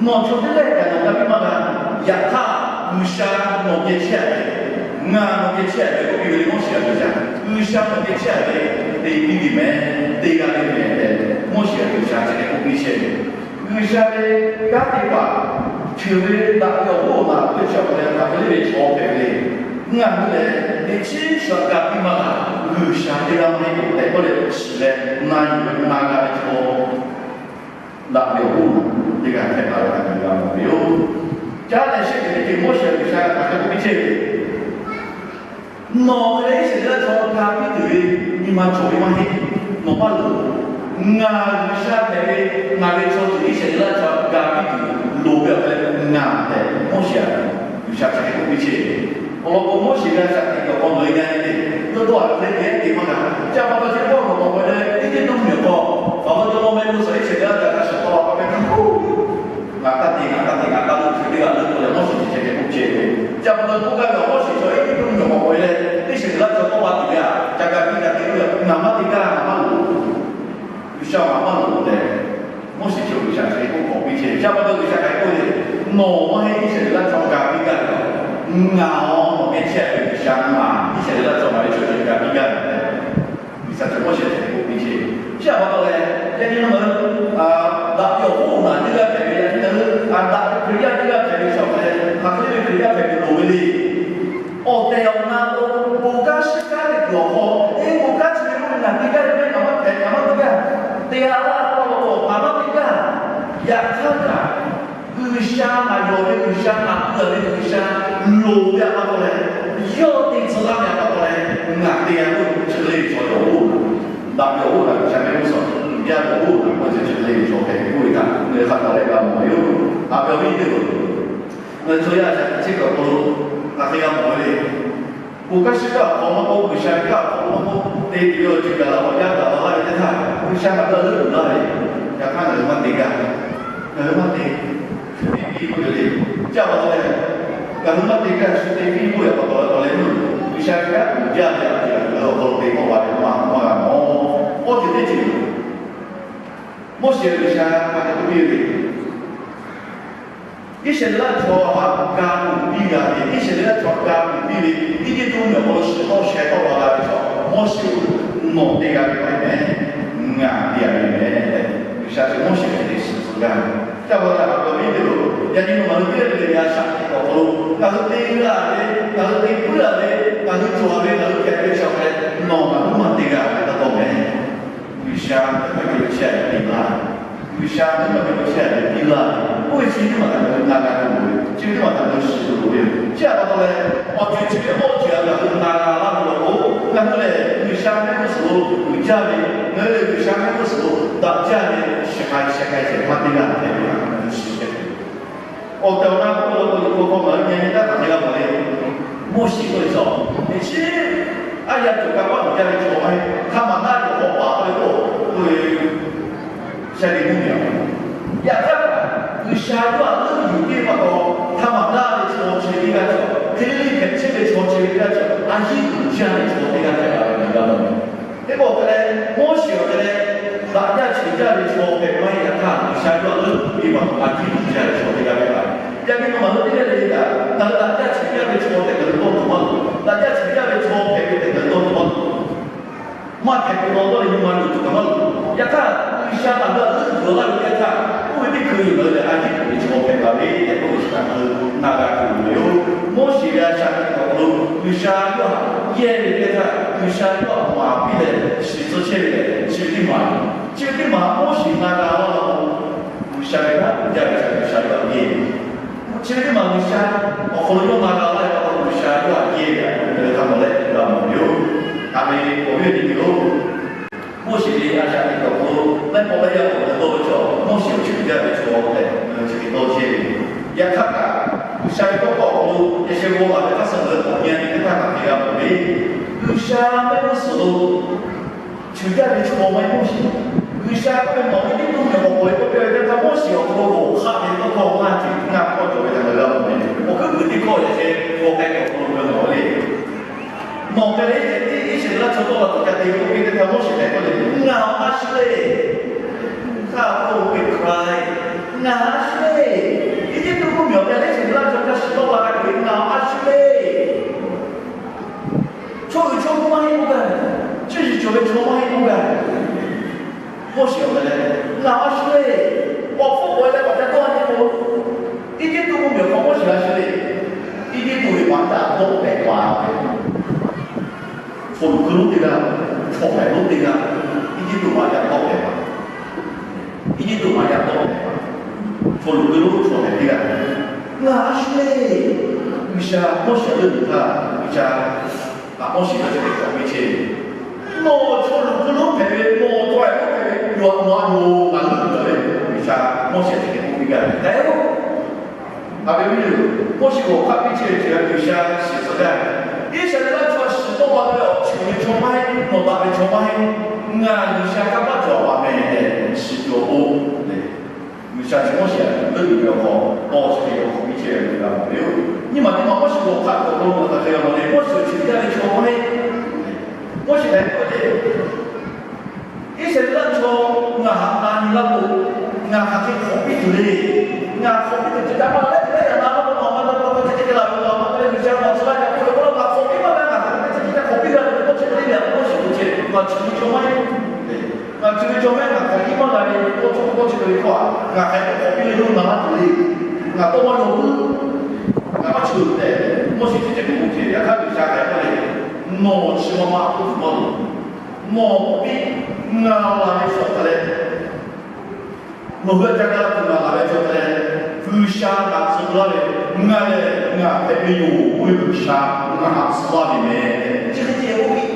Nawˬ chaw teˇ g'aˇ kaꞈ nawˬ ga piˇ maˇ g'a. Yaꞈ hk'aˇ G'uiˬsha nawˬ geh chehˇ a ve, ngaˬ nawˬ geh chehˇ a ve k'oˆ piˇ ve le Moˉseˍ G'uiˬsha. G'uiˬsha nawˬ geh chehˇ a ve te piˇ ve meh, te g'a ve meh tehꞈ Moˉseˍ G'uiˬsha chi hk'e k'oˆ piˇ chehˇ ve. G'uiˬsha ve kanˉ te paˍ, ceuˬ ve daꞈ ve awˬ hoˉ awˬ naˬ k'oˆ ve chi awˬ hk'aw leh hk'aˬ hk'e le ve chaw hpehꞈ ve le. Ngaˬ hui lehˬ teꞈ chiˉ shu ga piˇ maˇ g'a. G'uiˬsha teˇ g'aˇ maˇ heˆ tehꞈ k'oˆ leh shiˍ leh na yuˬ ve na g'a ve chaw daꞈ ve awˬ hoˉ teˇ g'aˇ hpehꞈ la ve htaꞈ ngaˬ hui g'a mawˬ ve yoˬ. Caˉ leh shehˆ ceuˬ teˇ ceuˬ Moˉseˍ G'uiˬsha hk'aˬ hk'e k'oˆ piˇ chehˇ ve, nawˬ hk'e leh Iˉsaˍreˍlaˆ chaw ga piˇ tuˬ ve nyi ma cawˬ ve maˇ heˆ. Nawˬ maˇ loˍ. Ngaˬ G'uiˬsha hpehꞈ ve, ngaˬ ve chaw ceuˬ Iˉsaˍreˍlaˆ chaw ga piˇ tuˬ loˍ ve awˬ hk'aw leh ngaˬ tehꞈ Moˉseˍ G'uiˬsha chi hk'e k'oˆ piˇ chehˇ ve. Awˬ lawn k'o Moˉseˍ ve a shaꞈ teꞈ kuiˬ awˬ hk'aw loꞈ e gaˇ ve le. Yawˇ dawˇ a hk'e le te maˇ g'a. Chi pa taw chi teˇ pawˆ nawˬ k'awꞈ k'oꞈ e leh Eˇjiˇtuꞈ mvuhˇmiˬ awˬ hk'aw Hpaˍrawˇ jawˇmawˇ mehˆ g'uˇ suhˍ Iˉsaˍreˍlaˆ chaw htaꞈ shaˍ taw la pa pehˇ htaˇ, ngaˬ taˇ te, ngaˬ taˇ te, ngaˬ taˇ loꞈ, chi teˇ g'aˇ leuˉ k'oˆ leh Moˉseˍ chi hk'e k'oˆ chehˇ ve. Chi pa taw k'oˆ gaˇ ve, Moˉseˍ chaw Eˇjiˇtuꞈ mvuhˇmiˬ awˬ hk'aw k'oꞈ e leh Iˉsaˍreˍlaˆ chaw tawˆ la tuˬ ve a, ca ga piˇ ga te k'oˆ ve, ngaˬ maˇ te gaˇ, ngaˬ maˇ loˍ. G'uiˬsha maˇ maˇ loˍ tehꞈ Moˉseˍ chaw G'uiˬsha chi hk'e k'oˆ k'awꞈ piˇ chehˇ ve. Chi pa taw G'uiˬsha hk'aˬ hk'e k'oˆ le, nawˬ maˇ heˆ Iˉsaˍreˍlaˆ chaw ga piˇ gaˇ ve, ngaˬ awˬ nawˬ geh G'uiˬsha maˍ, Iˉsaˍreˍlaˆ chaw maˍ ve chaw ceuˬ g'a piˇ gaˇ ve tehꞈ, G'uiˬsha cawˬ Moˉseˍ htaꞈ k'oˆ piˇ chehˇ ve. Chi a pa taw leh, yaꞈ nyi nawˬ hui daꞈ ve awˬ hoˉ naˬ teˇ g'aˇ hpehꞈ ve, yaꞈ nyi nawˬ hui daꞈ ve Hkriꞈ yaˇ teˇ g'aˇ hpehꞈ ve chaw hk'a leh, hk'aˬ hk'e ve Hkriꞈ yaˇ hpehꞈ tuˬ loˍ ve le. Awˬ tehˬ awˬ na k'o, bon kanˉ shiˉ kanˉ ve kuiˬ awˬ hk'aw, eˇ, bon kanˉ chi ve k'oˆ ve ngaˬ te gaˇ ve maˇ heˆ, ngaˬ maˇ hpehꞈ, ngaˬ maˇ te gaˇ. Te a laˇ k'oˆ law k'o, ngaˬ maˇ te gaˇ. Yaꞈ hk'aˇ kaꞈ, G'uiˬsha ngaˬ yawˬ ve G'uiˬsha, ngaˬ hui ve G'uiˬsha loˍ ve a pa taw leh, yawˇ te tcuh laˇ ve a pa taw leh, ngaˬ te a k'oˆ ve chi hk'e le ve chaw yawˬ oˇ, daꞈ ve awˬ hoˉ naˬ G'uiˬsha mehˆ g'uˇ suhˍ uiˍ jaˇ ve awˬ hoˉ naˬ k'oˆ ve chi hk'e le ve chaw hpehꞈ ve k'oˆ ve htaꞈ ngaˬ hui hk'a tawˍ leh g'a mawˬ ve yoˬ. Daꞈ ve awˬ viˉ teˇ hpaˍ-oˬ, ngaˬ hui chaw yaˇ shaꞈ teꞈ chiˉ kaꞈ awˬ hk'aw lo hk'aˬ hk'e g'a mawˬ ve le. Bon kanˉ shiˉ kanˉ awˬ hk'aw maˇ k'oˆ, G'uiˬsha ve kanˉ awˬ hk'aw maˇ k'oˆ, te tuˬ ve awˬ ceuˬ gaˬ la awˬ jaˇ gaˬ la laˇ ve teˇ htaˇ, G'uiˬsha ngaˬ hui a leuˉ uiˍ laˇ ve, yaꞈ hk'aˇ ngaˬ hui maˇ te gaˇ. Ngaˬ hui maˇ te, shu te piˇ k'oˆ ve le. Chi a pa taw leh, ngaˬ hui maˇ te gaˇ, shu te piˇ k'oˆ ve a pa taw leh, G'uiˬsha ve kanˉ uiˍ jaˇ ve a ceuˬ ngaˬ hui awˬ hk'aw lo te k'awꞈ la ve maˇ maˇ g'a mawˬ. Awˬ ceuˬ teˇ ceuˬ, Moˉseˍ G'uiˬsha hk'a dehꞈ k'oˆ piˇ ve le. Iˉsaˍreˍlaˆ chaw htaꞈ ga tuˬ piˇ g'a ve, Iˉsaˍreˍlaˆ chaw ga tuˬ piˇ ve, Eˇjiˇtuꞈ mvuhˇmiˬ awˬ hk'aw lo shiˍ tawˆ sheh tawˆ la g'a ve chaw Moˉseˍ-oˬ, nawˬ te g'a ve maˇ heˆ mehˍ, ngaˬ te a ve mehˍ tehꞈ, G'uiˬsha chi Moˉseˍ htaꞈ te shiˍ tcuh gaˇ ve. Chi a pa taw leh, awˬ viˉ teˇ hpaˍ-oˬ, yaꞈ nyi nawˬ ngaˬ hui teˇ g'aˇ le le ve a shaꞈ teꞈ kuiˬ awˬ hk'aw lo ngaˬ hui te g'a ve, ngaˬ hui te puiˉ a ve, ngaˬ hui cawˬ a ve, ngaˬ hui hpehꞈ ve chaw hk'a leh nawˬ ngaˬ hui maˇ te g'a ve taˇ tawˇ mehˍ. G'uiˬsha ngaˬ hui maˇ geh lo chehˇ a ve piˇ laˇ. G'uiˬsha ngaˬ hui maˇ geh lo chehˇ a ve piˇ laˇ. Oˇ ve chi teˇ maˬ htaꞈ ngaˬ hui na g'a tuˬ loˍ ve, chi ve teˇ maˬ htaꞈ ngaˬ hui shiˍ tuˬ loˍ ve yoˬ. Chi a pa taw leh, awˬ ceuˬ chi ve awˇ ceuˬ a ngaˬ hui na g'a laˇ ve law k'o, ngaˬ hui lehˬ G'uiˬsha mehˆ g'uˇ suhˍ lo uiˍ jaˇ ve, ngaˬ hui lehˬ G'uiˬsha mehˆ g'uˇ suhˍ lo daꞈ jaˇ ve, shiˍ k'ai sheh k'ai shehˍ maˇ teˇ g'aˇ hpehꞈ ve htaꞈ ngaˬ hui shiˍ chehˇ ve. Awˬ tehˬ awˬ na k'oˆ ve law k'o, liꞈ hpu hk'aw ngaˬ hui nyi nyi taˇ hk'aˬ hk'e g'a mawˬ le. Moˉseˍ k'oˆ ve chaw, teꞈ chiˉ aˉ yaˇ tuˬ kaꞈ paˆ uiˍ jaˇ ve chaw maˇ heˆ. Hk'a maˍ naˆ ve hk'aw paˍ k'oˆ ve k'o, k'oˆ ve Iˉsaˍreˍlaˆ mvuhˇmiˬ a. Yaꞈ hk'aˇ, G'uiˬsha yawˇ htaꞈ leuˆ yuˬ piˇ ve pa taw, hk'a maˍ naˆ ve chaw chi teˇ g'aˇ cawˬ, hk'e le le hpehꞈ chehˇ ve chaw chi ve teˇ g'aˇ cawˬ, a yiˇ uiˍ jaˇ ve chaw teˇ g'aˇ hpehꞈ la ve ngaˬ hui g'a mawˬ. Teˇ pawˆ hk'e leh, Moˉseˍ awˬ hk'e leh, daꞈ jaˇ cheuˬ jaˇ ve chaw hpehꞈ maˇ heˆ. Yaꞈ hk'aˇ, G'uiˬsha yawˇ htaꞈ leuˆ yuˬ piˇ ve pa taw, a yiˇ uiˍ jaˇ ve chaw teˇ g'aˇ hpehꞈ la ve. Yaꞈ nyi nawˬ ngaˬ hui teˇ g'aˇ le le kaꞈ, ngaˬ hui daꞈ jaˇ cheuˬ jaˇ ve chaw hpehꞈ, ngaˬ hui dawˇ tuˬ maˇ loˍ. Daꞈ jaˇ cheuˬ jaˇ ve chaw hpehꞈ ve tehꞈ ngaˬ hui dawˇ tuˬ maˇ loˍ. Maˇ hpehꞈ ve law dawˇ leh nyi ma luˬ tuˬ kaꞈ maˇ loˍ. Yaꞈ hk'aˇ, G'uiˬsha ngaˬ hui htaꞈ leuˆ yuˬ laˇ ve teˇ htaˇ, oˇ ve teˇ hkui yuˬ ngaˬ hui lehˬ, a yiˇ uiˍ ve chaw hpehꞈ la ve tehꞈ k'oˆ ve chi htaꞈ ngaˬ hui na g'a tuˬ loˍ ve yoˬ. Moˉseˍ ve a shaꞈ teꞈ kuiˬ awˬ hk'aw lo G'uiˬsha yawˇ htaꞈ yehˇ ve teˇ htaˇ, G'uiˬsha yawˇ htaꞈ maˍ piˇ leh shiˍ tcuh chehˇ ve lehˬ, chi ve teˇ maˬ, chi ve teˇ maˬ Moˉseˍ na g'a laˇ law k'o, G'uiˬsha ve kanˉ uiˍ jaˇ ve htaꞈ G'uiˬsha yawˇ htaꞈ yehˇ ve. Chi ve teˇ maˬ G'uiˬsha awˬ hk'aw lo yawˇ na g'a laˇ ve pa taw, G'uiˬsha yawˇ htaꞈ yehˇ ve htaꞈ ngaˬ hui hk'a tawˍ leh g'a mawˬ ve yoˬ. Haꞈ ve awˬ viˉ awˬ nyi teˇ hpaˍ-oˬ, Moˉseˍ ve a shaꞈ teꞈ kuiˬ awˬ hk'aw lo laiˉ pawˆ laiˉ yaˇ k'awꞈ leh dawˇ ve chaw, Moˉseˍ awˬ cheuˬ jaˇ ve chaw tehꞈ ngaˬ hui chi hk'e dawˇ chehˇ ve. Yaꞈ hk'aˇ kaꞈ, G'uiˬsha ve tawˇ hkawˇ awˬ hk'aw lo yaꞈ sheh g'aw laˬ ve hk'a suh ngaˬ hui k'awꞈ nyi a nyi teˇ htaˇ hk'aˬ hk'e g'a mawˬ le. G'uiˬsha mehˆ g'uˇ suhˍ lo cheuˬ jaˇ ve chaw maˇ heˆ Moˉseˍ. G'uiˬsha k'oˆ ve, nawˬ ve teˇ tuˇ mvuhˇmiˬ awˬ hk'aw lo k'oˆ piˇ ve teˇ htaˇ, Moˉseˍ awˬ hk'aw lo k'awꞈ hk'aˆ ve tawˇ hkawˇ maˇ ceuˬ ngaˇ hkawˇ cawˬ ve htaꞈ ngaˬ hui g'a mawˬ ve. Awˬ hkuiˉ puiˍ teˇ hkawˇ yaꞈ sheh g'aw k'ai ve awˬ hk'aw lo ngaˬ hui mawˬ le. Nawˬ hk'e le, Iˉsaˍreˍlaˆ chaw tawˇ la tuˬ ca te k'oˆ piˇ ve teˇ htaˇ, Moˉseˍ htaꞈ k'oˆ le, Ngaˬ a shu le. Hk'a k'oˆ ve hk'a, ngaˬ a shu le. Eˇjiˇtuꞈ mvuhˇmiˬ awˬ hk'e le, Iˉsaˍreˍlaˆ chaw hk'a shuˍ tawˆ la k'ai ve, Ngaˬ a shu le. Chaw uiˍ chaw mvuh maˇ heˆ k'oˆ gaˇ ve, cuˇ yiˍ cawˬ ve chaw maˇ heˆ k'oˆ gaˇ ve, Moˉseˍ awˬ hk'e leh, Ngaˬ a shu le. Awˬ hpfuhˇ k'awꞈ e leh k'awꞈ ca dawˇ a nyi k'o, Eˇjiˇtuꞈ mvuhˇmiˬ awˬ hk'aw Moˉseˍ a shu le. Eˇjiˇtuꞈ ve maꞈ yaˇ dawˆ pehˍ pa ve, hpu luˬ hkui lonˉ teˇ g'aˇ, chaw hpehꞈ lonˉ teˇ g'aˇ, Eˇjiˇtuꞈ maꞈ yaˇ dawˆ pehˍ pa. Eˇjiˇtuꞈ maꞈ yaˇ dawˆ pehˍ pa. Hpu luˬ hkui lonˉ chaw hpehꞈ teˇ g'aˇ, Ngaˬ a shu le. G'uiˬsha Moˉseˍ leuˆ yuˬ htaˇ, G'uiˬsha htaꞈ Moˉseˍ htaꞈ chi hk'e k'awꞈ piˇ chehˇ ve, Nawˬ hpu luˬ hkui lonˉ hpehꞈ ve, nawˬ chaw hpehꞈ lonˉ hpehꞈ ve, yawˇ a nawˬ a yoˬ ngaˬ leuˆ yuˬ ve, G'uiˬsha Moˉseˍ chi hk'e k'oˆ piˇ gaˇ ve tehꞈ-oˬ. Haꞈ ve viˉ nyi-oˬ, Moˉseˍ awˬ hk'aˆ piˇ chehˇ ve chi G'uiˬsha shiˍ tcuh gaˇ ve, Iˉsaˍreˍlaˆ chaw shiˍ tawˆ la ve awˬ ceuˬ ve chaw maˇ heˆ, nawˬ daꞈ ve chaw maˇ heˆ, ngaˬ G'uiˬsha kanˇ paˆ cawˬ a pa meh tehꞈ shiˍ cawˬ-oˬ le. G'uiˬsha chi Moˉseˍ htaꞈ leuˆ yuˬ ve awˬ hk'aw, tawˇ chi ve awˬ hk'aw piˇ chehˇ ve g'a mawˬ ve yoˬ. Nyi ma teˇ ma Moˉseˍ awˬ hk'aˆ k'awꞈ k'oˆ lo hk'aˬ hk'e g'a mawˬ le. Moˉseˍ chi teˇ g'aˇ ve chaw maˇ heˆ. Moˉseˍ htaꞈ k'oˆ ve, Iˉsaˍreˍlaˆ chaw ngaˬ htaꞈ na nyi laˇ k'o, ngaˬ hk'aˬ hk'e hk'awꞈ piˇ tuˬ le. Ngaˬ hk'awꞈ piˇ tuˬ ceh ca maˇ leh teˇ g'aˇ yaꞈ na laˇ k'o, nawˬ maˇ taˇ k'oˆ, teˇ ceuˬ teˇ ceuˬ la ve, nawˬ maˇ taˇ leh G'uiˬsha nawˬ tcuh laˇ yaꞈ k'oˆ ve k'o, nawˬ maˇ Ngaˬ chi ve chaw maˇ heˆ. Ngaˬ chi ve chaw maˇ heˆ, ngaˬ hk'aˬ hkiˆ maˇ g'a ve, tawˇ hkawˇ chi ve hkawˇ a, ngaˬ hk'aˬ hk'e k'awꞈ piˇ ve lo ngaˬ maˇ tuˬ le. Ngaˬ tawˇ maˇ yaw puiˉ. Ngaˬ maˇ cheuˬ tehꞈ, Moˉseˍ chi hk'e k'oˆ ce. Yaꞈ hk'aˇ G'uiˬsha hk'aˬ hk'e k'oˆ le, nawˬ chi ma ma k'oˆ tuˬ maˇ loˍ. Nawˬ k'awꞈ piˇ, ngaˬ laˬ ve shawˍ hk'aˬ leh nawˬ hui a ca ga tuˬ ngaˬ laˬ ve chaw hk'aˬ leh, G'uiˬsha ngaˬ tcuh laˇ ve, ngaˬ lehˬ ngaˬ hpehꞈ ve yoˬ. Oˇ ve G'uiˬsha ngaˬ tcuh laˇ ve meh. Chi hk'e ce k'oˆ piˇ.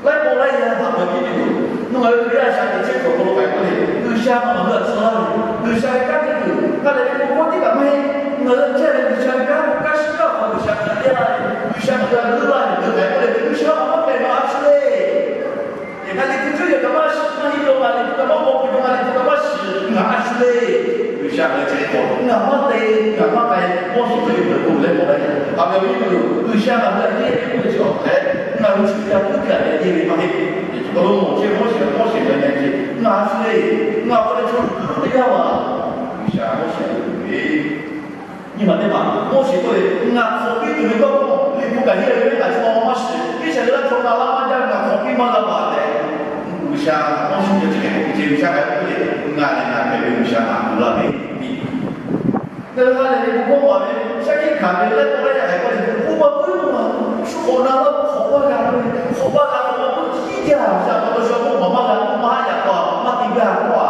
Laiˉ pawˆ laiˉ yaˇ htaꞈ pa piˇ ve yoˬ. Nawˬ ngaˬ hui Hkriꞈ yaˇ shaꞈ teꞈ chehˇ kuiˬ awˬ hk'aw lo k'ai k'oˆ le, G'uiˬsha nawˬ ngaˬ hui htaꞈ tcuh laˇ ve, G'uiˬsha ve kanˉ te tuˬ hk'a lehˬ ve k'o, kawˇ teˇ kaꞈ maˇ heˆ. Ngaˬ hui chehˇ ve G'uiˬsha ve kanˉ, kanˉ shiˍ kaˇ awˬ hk'aw G'uiˬsha ngaˬ hui teˇ laˇ ve, G'uiˬsha ngaˬ hui a leuˉ laˇ ve, ngaˬ hui k'ai k'oˆ le, G'uiˬsha nawˬ maˇ hpehꞈ, nawˬ a shu le. Yaꞈ hk'aˇ liꞈ hpu cuˇ yehˬ kaꞈ maˇ shiˍ, maˇ heˆ ve, ngaˬ liꞈ hpu kaꞈ maˇ k'awꞈ kuˬ ve, ngaˬ liꞈ hpu kaꞈ maˇ shiˍ, ngaˬ a shu le. G'uiˬsha ngaˬ hui chi hk'e k'oˆ, ngaˬ maˇ te, ngaˬ maˇ k'ai, Moˉseˍ hk'e ve peuˬ k'o leh k'awꞈ la yaˇ. Haꞈ ve awˬ viˉ nyi-oˬ, G'uiˬsha ngaˬ hui a yeˇ ve k'oˆ ve chi awˬ hk'e, ngaˬ hui shu ca tuˉ kaꞈ leh yeˇ ve maˇ heˆ. Chi hk'aw lo mawˬ chehˇ Moˉseˍ, Moˉseˍ ngaˬ hui nyi ce, ngaˬ a shu le, ngaˬ awˬ hk'aw lo chaw lo teˇ g'aˇ maˇ. G'uiˬsha Moˉseˍ a yeˇ ve Nyi ma teˇ ma, Moˉseˍ k'oˆ ve, ngaˬ hk'awꞈ piˇ tuˬ ve tawˇ hkawˇ liꞈ hpu kaꞈ henˇ ve, ngaˬ chaw maˇ shiˍ. Iˉsaˍreˍlaˆ chaw ngaˬ laˇ maˇ jaˇ ve, ngaˬ hk'awꞈ piˇ maˇ g'a paˍ tehꞈ, G'uiˬsha Moˉseˍ chi hk'e k'oˆ ve ce. G'uiˬsha hk'aˬ hk'e k'oˆ ve, ngaˬ lehˬ ngaˬ hpehꞈ ve G'uiˬsha, ngaˬ gu laˇ ve piˇ. Ngaˬ hui ha lehˬ ve bon hkawˇ maˍ ve, shaˉ hkiˆ hkanˍ ve, laiˉ pawˆ laiˉ yaˇ hk'aˬ hk'e k'oˆ le, bon maˇ puiˉ maˇ, shu k'awꞈ na laˇ, hk'awꞈ maˇ g'a ve, hk'awꞈ maˇ g'a ve, bon maˇ puiˉ tiˉ jaˇ. G'uiˬsha pa taw shu k'oˆ maˍ maˇ g'a, bon maˇ haˉ yaꞈ k'aw, maˇ te gaˇ k'oˆ a.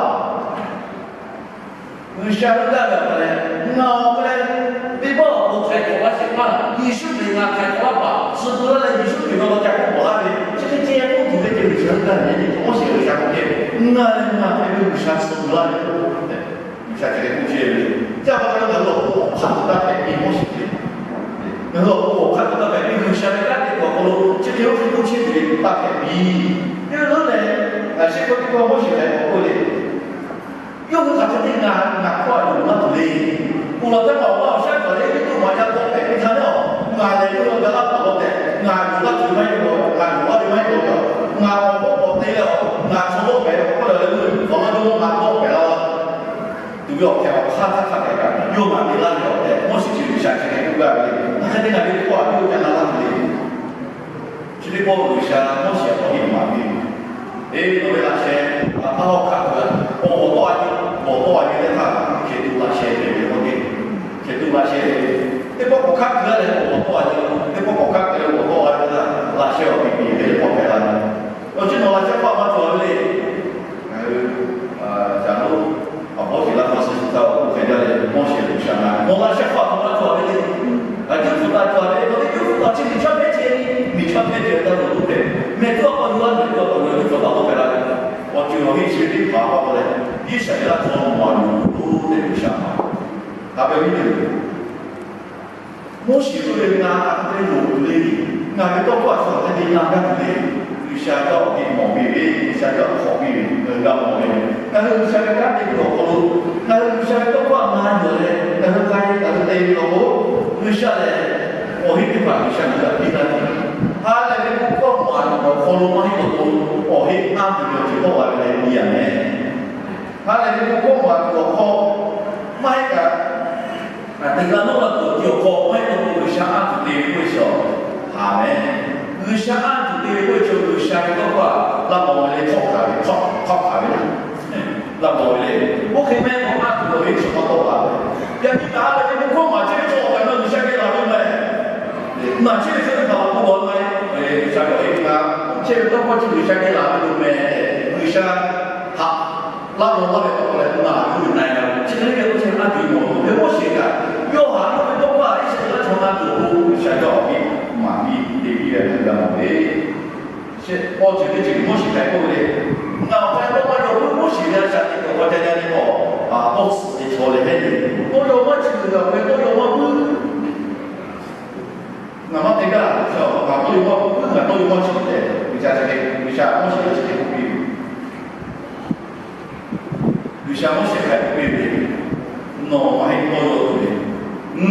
G'uiˬsha ve g'aˇ ve awˬ hk'aw leh, ngaˬ awˬ hk'aw leh venˇbaˆ awˬ pon htaiˍ hk'awꞈ laˇ shehˍ hpaˇ, Yeˍsuˆ Hkriꞈ ngaˬ htaiˍ hk'awꞈ laˇ paˍ tcuh peuˬ laˇ leh, Yeˍsuˆ Hkriꞈ ve awˬ lawn ca k'oˆ bawˬ laˇ ve, chi hk'e ceh k'oˆ tuˬ ve ceh G'uiˬsha ve g'aˇ ve nyi, Moˉseˍ G'uiˬsha k'oˆ ve, ngaˬ lehˬ ngaˬ hpehꞈ ve G'uiˬsha tcuh peuˬ laˇ ve tehꞈ, G'uiˬsha chi hk'e k'oˆ chehˇ ve. Chi pa taw leh ngaˬ hui awˬ pon awˬ hk'aˇ tuˬ taˇ hpehꞈ piˇ, Moˉseˍ ve, ngaˬ hui awˬ pon awˬ hk'aˇ tuˬ taˇ hpehꞈ piˇ, G'uiˬsha ve kanˉ te tuˬ awˬ hk'aw lo chi hk'e oˇ hk'e k'oˆ chehˇ tuˬ ve taˇ hpehꞈ piˇ. Yawˇ hui lehˬ, ngaˬ shehˆ hkawˇ teˇ hkawˇ Moˉseˍ htaꞈ k'oˆ k'oˆ le, yawˇ hui hk'aˬ hk'e te ngaˬ, ngaˬ hkawˇ a yuˬ laˇ tuˬ le. Oˬ lawˬ htaˇ ngaˬ awˬ maˇ awˬ shaˉ kaꞈ leh yawˇ hui maꞈ yaˇ tawˆ pehˍ piˇ htaˇ leh, ngaˬ lehˬ yawˇ hui ga laˇ paˍ law tehꞈ, ngaˬ yuˬ laˇ tuˬ maˇ heˆ law, ngaˬ yuˬ laˇ ve maˇ heˆ law, ngaˬ awˬ k'oˆ k'awꞈ te leh, ngaˬ chaw tawˆ pehˍ k'oˆ leh, awˬ lawn yawˇ hui maꞈ tawˆ pehˍ la tuˬ ve awˬ hk'e awˬ hk'aˇ htaˇ hk'a hpehꞈ kaꞈ yawˇ maꞈ te laˇ ve awˬ tehꞈ, Moˉseˍ chi G'uiˬsha chi hk'e k'oˆ gaˇ ve le. Ngaˬ hk'e te ngaˬ ve hkawˇ a yawˇ hui ca na laˇ tuˬ le. Chi teˇ pawˆ G'uiˬsha Moˉseˍ awˬ heˆ maˍ piˇ ve, eˬ, nawˬ ve laꞈ sheh a taˇ hawˉ hk'aˆ keu a, awˬ tawˆ a nyi, awˬ tawˆ a nyi teˇ hpaˍ hk'e tuˬ laꞈ sheh hpehꞈ ve k'oˆ ve, hk'e tuˬ laꞈ sheh hpehꞈ ve. Teˇ pawˆ k'awꞈ hk'aˆ keu a leh awˬ tawˆ a nyi, teˇ pawˆ k'awꞈ hk'aˆ keu leh awˬ tawˆ a nyi, laꞈ sheh awˬ piˍ piˍ ve teˇ pawˆ hpehꞈ la ve. Awˬ chi nawˬ laꞈ sheh hk'aˆ maˇ cawˬ ve le. Ngaˬ hui caˬ lo awˬ hpawˇ sheˍ laˇ hk'aw suh shu htaˇ awˬ k'oˆ hk'e jaˇ leh, Moˉseˍ G'uiˬsha na, nawˬ laꞈ sheh hk'aˆ maˇ cawˬ ve le. Aˬ, Jawˇmawˇ htaꞈ cawˬ ve, nawˬ ve Jawˇmawˇ htaꞈ chi miˬ chaˇ hpehˇ ce, miˬ chaˇ hpehˇ ce ve htaˇ nawˬ k'oˆ hpehꞈ. Mehˬ tuˬ a k'aw yuˬ laˇ, mehˬ tuˬ a k'aw yuˬ laˇ, Jawˇmawˇ htaꞈ k'oˆ hpehꞈ la ve. Awˬ ceuˬ awˬ heˆ chi ve teˇ hpaˍ pa taw leh, Iˉsaˍreˍlaˆ chaw nawˬ maˍ yuˬ tuˬ lo tehꞈ G'uiˬsha maˍ. Haꞈ ve awˬ viˉ nyi-oˬ, Moˉseˍ k'oˆ ve, ngaˬ hk'aˬ hk'e te loˍ tuˬ le. Ngaˬ ve tawˇ hkawˇ htaꞈ hk'aˬ hk'e te na gaˇ tuˬ le. G'uiˬsha yawˇ awˬ hkiˇ mawˬ piˇ ve, G'uiˬsha yawˇ hk'awꞈ piˇ ve, ngaˬ hui g'a mawˬ ve. Ngaˬ hui G'uiˬsha ve kanˉ te tuˬ awˬ hk'aw lo, ngaˬ hui G'uiˬsha ve tawˇ hkawˇ htaꞈ na yuˬ leh ngaˬ hui k'ai, ngaˬ hui te ve law k'o, G'uiˬsha lehˬ awˬ heˆ teˇ hpaˍ G'uiˬsha ngaˬ hui htaꞈ piˇ laˇ tuˬ, ha lehˬ ve bon hkawˇ maˍ tuˬ awˬ hk'aw lo maˇ heˆ law k'o, awˬ heˆ naˇ tuˬ ve awˬ ceuˬ tawˆ la ve leh nyi a meh. Ha lehˬ ve bon hkawˇ maˍ tuˬ awˬ hk'aw maˇ heˆ kaꞈ, teꞈ g'a nawˇ la tuˬ awˬ ti awˬ hk'aw maˇ heˆ law k'o, G'uiˬsha anˇ tuˬ te ve k'oˆ ve chaw haˍ meh. G'uiˬsha anˇ tuˬ te ve k'oˆ ve chaw, G'uiˬsha ve tawˇ hkawˇ htaꞈ laˇ mawˬ ve le, hk'awˆ hkanˍ ve, hk'awˆ hkanˍ ve le, laˇ mawˬ ve le. Oˇ hk'e meh k'o, anˇ tuˬ ve chaw hk'aw tawˆ la ve. Yaꞈ nyi kaꞈ ha lehˬ ve bon hkawˇ maˍ chehˇ ve chaw awˬ kaꞈ na G'uiˬsha geh laˬ ve maˇ heˆ. Naˬ chehˇ ve chaw teˇ hpaˍ awˬ hk'aw lo na, G'uiˬsha ve awˬ heˆ na chehˇ ve tawˇ hkawˇ chi G'uiˬsha geh laˬ ve lo meh tehꞈ, G'uiˬsha haꞈ laˇ law laˇ ve pa taw leh, naˬ yuˬ ve na-e la ve. Chi hk'e le ve k'o, chi anˇ tuˬ mawˬ ve Moˉseˍ kaꞈ, yawˇ haꞈ yawˇ ve tawˇ hkawˇ htaꞈ Iˉsaˍreˍlaˆ chaw na tuˬ awˬ pon G'uiˬsha yawˇ awˬ heˆ maˍ piˇ te piˇ ve htaꞈ g'a mawˬ ve. Awˬ ceuˬ teˇ ceuˬ Moˉseˍ htaꞈ k'oˆ ve le. Ngaˬ awˬ hk'aw lo tawˇ maˇ yaw k'o, Moˉseˍ ve a shaꞈ teꞈ kuiˬ awˬ hk'aw ca jaˇ ve k'o, tawˇ suhˍ ve chaw lehˬ hehˉ ve, tawˇ yaw maˇ chi tuˬ ve awˬ hk'aw lo tawˇ yaw maˇ puiˉ. Ngaˬ maˇ te gaˇ, ngaˬ tawˇ yaw maˇ puiˉ, ngaˬ tawˇ yaw maˇ chi tehꞈ, G'uiˬsha chi hk'e, G'uiˬsha Moˉseˍ htaꞈ chi hk'e k'oˆ piˇ ve. G'uiˬsha Moˉseˍ htaꞈ k'oˆ piˇ ve, nawˬ maˇ heˆ tawˇ yaw tuˬ ve,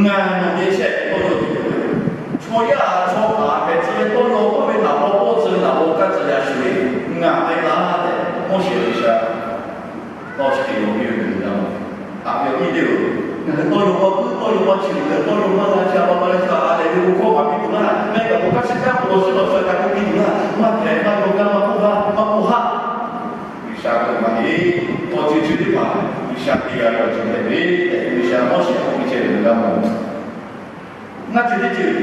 ngaˬ nawˬ ve chehˇ tawˇ yaw tuˬ ve. Chaw yaˇ chaw htaꞈ hpehꞈ tcuh ve tawˇ yaw k'oˆ ve, naˬ paw k'awˇ tcuh ve, naˬ paw kaˇ tcuh ve a shu ve, ngaˬ maˇ heˆ laˇ tehꞈ Moˉseˍ G'uiˬsha tawˇ chi hk'e yaw piˇ ve yoˬ. Haꞈ ve awˬ viˉ teˇ-oˬ, ngaˬ hui tawˇ yaw maˇ puiˉ, tawˇ yaw maˇ chi tuˬ, tawˇ yaw maˇ g'a chi a pa pa leh chi a lehˬ ve bon hkawˇ maˇ piˇ tuˬ laˇ. Mehˆ kaꞈ k'o, kaˇ chi kaˇ k'o, law shiˉ law sheh kaꞈ k'oˆ piˇ tuˬ laˇ. Maˇ hpehꞈ maˇ yaw gaˇ maˇ k'oˆ gaˇ. G'uiˬsha te g'a ve awˬ ceuˬ hpehꞈ ve tehꞈ G'uiˬsha Moˉseˍ k'oˆ piˇ chehˇ ve g'a mawˬ. Ngaˇ ceuˬ teˇ ceuˬ,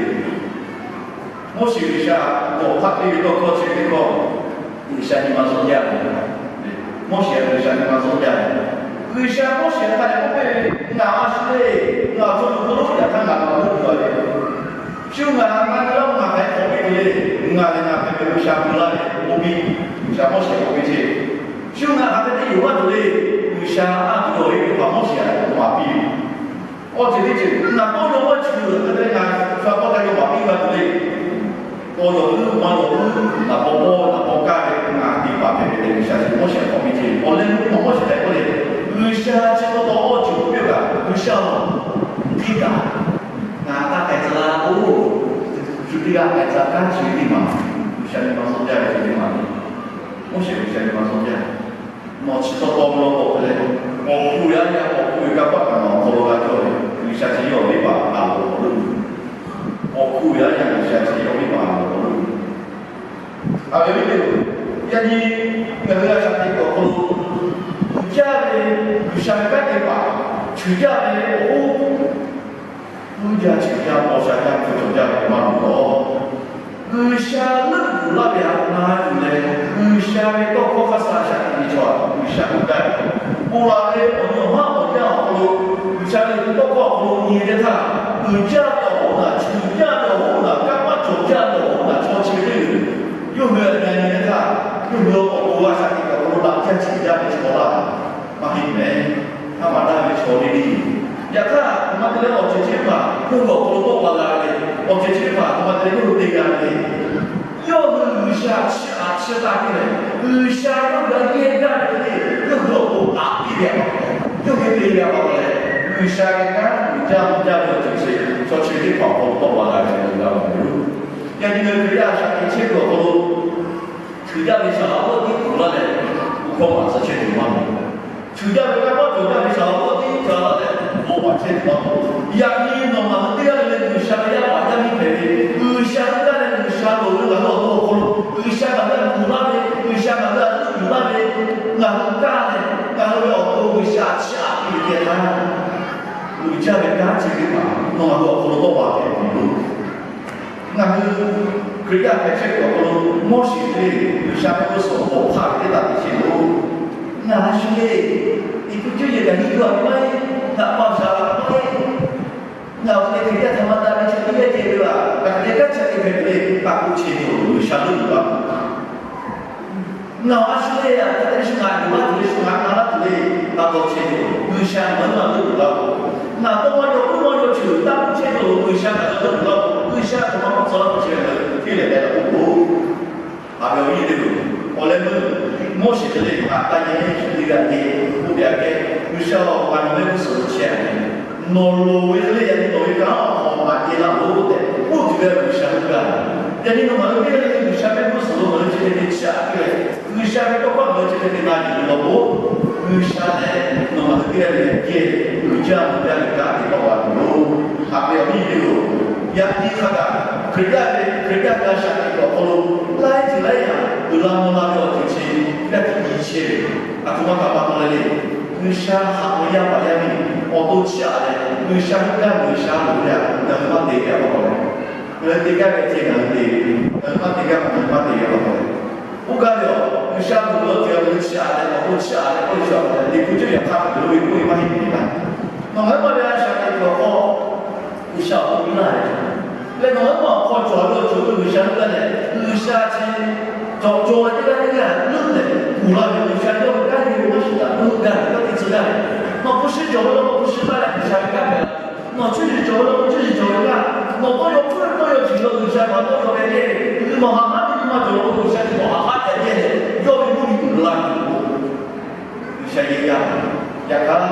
Moˉseˍ G'uiˬsha k'awꞈ hpaˆ piˇ ve tawˇ hkawˇ chi teˇ hkawˇ, G'uiˬsha nyi ma zuhˆ jaˇ ve. Moˉseˍ G'uiˬsha nyi ma zuhˆ jaˇ ve. G'uiˬsha Moˉseˍ htaꞈ k'oˆ piˇ ve, Ngaˬ a shu le, ngaˬ awˬ hk'aw lo k'oˆ lo yaꞈ hk'aˇ ngaˬ k'awꞈ k'oˆ tuˬ ve, shu ngaˬ htaꞈ na ve laˇ ngaˬ hk'aˬ hk'e k'awꞈ piˇ tuˬ le. Ngaˬ lehˬ ngaˬ hpehꞈ ve G'uiˬsha pu laˇ ve k'oˆ piˇ. G'uiˬsha Moˉseˍ k'oˆ piˇ chehˇ, shu ngaˬ hk'aˬ hk'e te yuˬ laˇ tuˬ le. G'uiˬsha a tuˬ ve awˬ e teˇ hpaˍ Moˉseˍ htaꞈ k'awꞈ maˍ piˇ ve, awˬ ceuˬ teˇ ceuˬ ngaˬ tawˇ yaw maˇ chi lo hk'e te ngaˬ shu a k'awꞈ te yaw maˍ piˇ g'a tuˬ le. K'awꞈ yawˬ puiˉ maˇ yawˬ puiˉ, naˍ paw pawˇ naˍ paw kaˇ ve ngaˬ teˇ hpaˍ hpehꞈ ve tehꞈ G'uiˬsha chi Moˉseˍ k'awꞈ piˇ chehˇ ve. Awˬ leh meuˇ teˇ hpaˍ Moˉseˍ htaꞈ k'oˆ le, G'uiˬsha chi taw taw awˬ ceuˬ k'oˆ piˇ kaꞈ, G'uiˬsha-oˬ, hk'e kaꞈ ngaˬ taˇ k'ai tcuh laˇ-oˬ. Shu teˇ g'aˇ k'ai tcuh kanˉ chi ve teˇ maˬ, G'uiˬsha nyi ma zuhˆ jaˇ ve chi teˇ maˬ le. Moˉseˍ G'uiˬsha nyi ma zuhˆ jaˇ. Nawˬ chi taw taw ve law k'o hk'e leh, awˬ hkuˇ ve aˉ yaˇ awˬ hkuˇ ve kanˇ paˆ kaꞈ nawˬ awˬ hk'aw lo g'a cawˇ ve, G'uiˬsha chi yawˇ ve paˍ a loˍ k'awꞈ lo, awˬ hkuˇ ve aˉ yaˇ G'uiˬsha chi yawˇ ve paˍ a loˍ k'awꞈ lo. A ve teˇ, yaꞈ nyi ngaˬ hui a shaꞈ teꞈ kuiˬ awˬ hk'aw lo uiˍ jaˇ ve G'uiˬsha ve kanˉ te paˍ, ceuˬ jaˇ ve awˬ hoˉ, uˉ jaˇ ceuˬ jaˇ paw sha jaˇ hpu cawˬ jaˇ ve maˇ loˍ lawˬ. G'uiˬsha leuˆ yuˬ laˇ ve htaꞈ na yuˬ leh, G'uiˬsha ve tawˇ hkawˇ hk'aˇ suh shaꞈ teꞈ ve chaw htaꞈ G'uiˬsha k'oˆ gaˇ ve, bon laˬ ve awˬ nyi awˬ haˉ awˬ yanˇ awˬ hk'aw lo G'uiˬsha ve tawˇ hkawˇ awˬ hk'aw lo nyi ve teˇ htaˇ, uiˍ jaˇ ve awˬ hoˉ naˬ, ceuˬ jaˇ ve awˬ hoˉ naˬ, kanˇ paˆ cawˬ jaˇ ve awˬ hoˉ naˬ chaw chi ve teˇ g'uiˬ yawˇ hui a nyi ve teˇ htaˇ, yawˇ hui awˬ to a shaꞈ teꞈ kuiˬ awˬ hk'aw lo laꞈ jaˇ ceuˬ jaˇ ve chaw laˇ maˇ heˆ mehˍ. Haˉ maˍ daˇ ve chaw le le. Yaꞈ hk'aˇ, a htoꞈ ma te leh awˬ ceuˬ chi teˇ hpaˍ yawˇ hui awˬ hk'aw lo tawˆ la g'a ve le. Awˬ ceuˬ chi teˇ hpaˍ a htoꞈ ma te leh yawˇ hui te g'a ve le. Yawˇ hui G'uiˬsha chiˇ aꞈ chiˇ taˇ piˇ leh, G'uiˬsha yawˇ hui a yehˇ gaˇ ve le, yawˇ hui awˬ to aꞈ piˇ ve aꞈ, yawˇ hui te ve aꞈ leh, G'uiˬsha ve kanˉ uiˍ jaˇ mvuh jaˇ ve awˬ ceuˬ chi chaw chi teˇ hpaˍ awˬ hk'aw lo tawˆ la g'a ve le g'a mawˬ ve yoˬ. Yaꞈ nyi ngaˬ hui Hkriꞈ yaˇ a shaꞈ teꞈ chehˇ kuiˬ awˬ hk'aw lo Hkriꞈ yaˇ ve shaˍ laꞈ k'oˆ tiˉ tuˬ laˇ leh, bon hkawˇ maˍ tcuh chehˇ tuˬ maˇ mawˬ. Hkriꞈ yaˇ ve kanˇ paˆ cawˬ jaˇ ve shaˍ laꞈ k'oˆ tiˉ tuˬ laˇ leh, bon maˍ chehˇ tuˬ maˇ mawˬ. Yaꞈ nyi nawˬ ngaˬ hui teˇ g'aˇ le le G'uiˬsha ve yaˇ paˍ yaˇ miˇ hpehꞈ ve, G'uiˬsha ve kanˉ leh G'uiˬsha loˍ ve ngaˬ hui awˬ to awˬ hk'aw lo, G'uiˬsha ngaˬ hui htaꞈ tuˬ laˇ ve, G'uiˬsha ngaˬ hui htaꞈ tuˬ laˇ ve, ngaˬ hui kanˉ leh ngaˬ hui ve awˬ to G'uiˬsha chiˇ aꞈ piˇ ve teˇ yanˇ, uiˍ jaˇ ve kanˉ chi teˇ hpaˍ nawˬ ngaˬ hui awˬ hk'aw lo tawˆ la hpehꞈ tuˬ yoˬ. Ngaˬ hui Hkriꞈ yaˇ hpehꞈ chehˇ kuiˬ awˬ hk'aw lo Moˉseˍ lehˬ G'uiˬsha ve g'uˇ suhˍ k'awꞈ hk'aˇ ve teˇ taꞈ te chehˇ loˬ. Ngaˬ a shu le, Eˇjiˇtuꞈ yehˬ kaꞈ nyiˇ g'aˇ maˇ heˆ, htaꞈ pa shaˍ laꞈ maˇ heˆ. Ngaˬ awˬ hk'e leh Hkriꞈ yaˇ htaꞈ maˇ daꞈ ve chaw teˇ g'aˇ ceh ve laˬ. Ngaˬ hk'e leh kanˉ chi teˇ hpehꞈ tuˬ le, taˇ k'oˆ chehˇ tuˬ G'uiˬsha leuˆ yuˬ laˇ. Ngaˬ a shu le, a hk'e leh shu ngaˬ yuˬ laˇ tuˬ le, shu ngaˬ na laˇ tuˬ le, taˇ dawˇ chehˇ tuˬ G'uiˬsha ngaˬ hui maˇ leuˆ yuˬ laˇ-oˬ. Ngaˬ dawˇ maˇ yaw puiˉ maˇ yaw ceuˬ taˇ k'oˆ chehˇ tuˬ G'uiˬsha ngaˬ hui leuˆ yuˬ laˇ-oˬ. G'uiˬsha a htoꞈ ma k'oˆ tcuh laˇ k'oˆ chehˇ ve le, hteˇ leh k'ai la k'oˆ-oˬ. Haꞈ ve awˬ viˉ teˇ hpaˍ-oˬ, awˬ leh meuˇ Moˉseˍ hk'e le haꞈ taˇ yehˇ shu teˇ g'aˇ te k'oˆ ve aꞈ kehˉ, G'uiˬsha-oˬ, ngaˬ nawˬ ve g'uˇ suhˍ lo chehˇ-a ve, nawˬ loˍ ve hk'e le yaꞈ nyi nawˬ ve kanˉ awˬ hk'aw maꞈ te laˇ-oˬ tehꞈ k'oˆ tuˬ ve G'uiˬsha heuˆ gaˇ ve. Yaꞈ nyi nawˬ ngaˬ hui teˇ g'aˇ le le G'uiˬsha ve g'uˇ suhˍ lo ngaˬ hui chi hk'e te chiˇ aꞈ piˇ leh, G'uiˬsha ve tawˇ hkawˇ ngaˬ hui chi hk'e te na yuˬ ve law k'o, G'uiˬsha lehˬ nawˬ ngaˬ hui teˇ g'aˇ le le geh uiˍ jaˇ mvuh jaˇ ve kanˉ te tawˆ la tuˬ yoˬ. Haꞈ ve awˬ viˉ teˇ hpaˍ-oˬ, yaꞈ nyi hk'a gaˬ Hkriꞈ yaˇ ve Hkriꞈ yaˇ g'a shaꞈ teꞈ kuiˬ awˬ hk'aw lo laiˉ ceuˬ laiˉ yaꞈ uiˍ la mvuh la ve awˬ ceuˬ chi g'aˇ tiꞈ nyi chehˇ ve, a htoꞈ ma htaꞈ pa taw leh le, G'uiˬsha haꞈ ve yaˇ paˍ yaˇ miˇ awˬ to chiˇ aꞈ leh, G'uiˬsha heuˆ gaˇ G'uiˬsha loˍ ve htaꞈ ngaˬ hui maˇ te gaˇ ve pa taw leh, ngaˬ hui te gaˇ ve ceh ngaˬ hui te ve, ngaˬ hui maˇ te gaˇ ve ngaˬ hui maˇ te ve pa taw leh, k'oˆ gaˇ ve yoˬ. G'uiˬsha loˍ ve awˬ ceuˬ ngaˬ hui chiˇ aꞈ leh awˬ to chiˇ aꞈ leh k'oˆ ve chi awˬ hk'aw leh, liꞈ hpu ceuˇ yaꞈ hk'aˇ tuˬ ve k'oˆ ve maˇ heˆ ve laˇ. Nawˬ ngaˬ hui maˇ ve a shaꞈ teꞈ kuiˬ awˬ hk'aw G'uiˬsha awˬ to piˇ laˇ ve, leh nawˬ ngaˬ hui maˇ awˬ hk'aw cawˬ ve awˬ ceuˬ G'uiˬsha heuˆ gaˇ leh, G'uiˬsha chi cawˬ cawˬ ve teˇ g'aˇ teˇ g'aˇ leuˆ leh kuˬ la ve G'uiˬsha yawˇ ve kanˉ yehˇ ve maˇ shiˍ taꞈ heuˆ gaˇ ve, yawˇ te tcuh gaˇ ve. Nawˬ hpu shiˉ cawˬ ve law k'o hpu shiˉ taˇ leh G'uiˬsha ve kanˉ hpehꞈ la. Nawˬ cuˇ yiˍ cawˬ ve law k'o cuˇ yiˍ cawˬ ve kanˉ, nawˬ tawˇ yaw puiˉ tawˇ yaw ceuˬ law G'uiˬsha htaꞈ tawˇ yaw ve yehˇ ve, nawˬ haꞈ haˉ ve nyi ma cawˬ law k'o G'uiˬsha chi nawˬ haꞈ haˉ tehꞈ yehˇ leh, yawˇ ve mvuhˇ miˬ uiˍ la tuˬ k'o, G'uiˬsha yehˇ yaˇ. Yaꞈ hk'aˇ,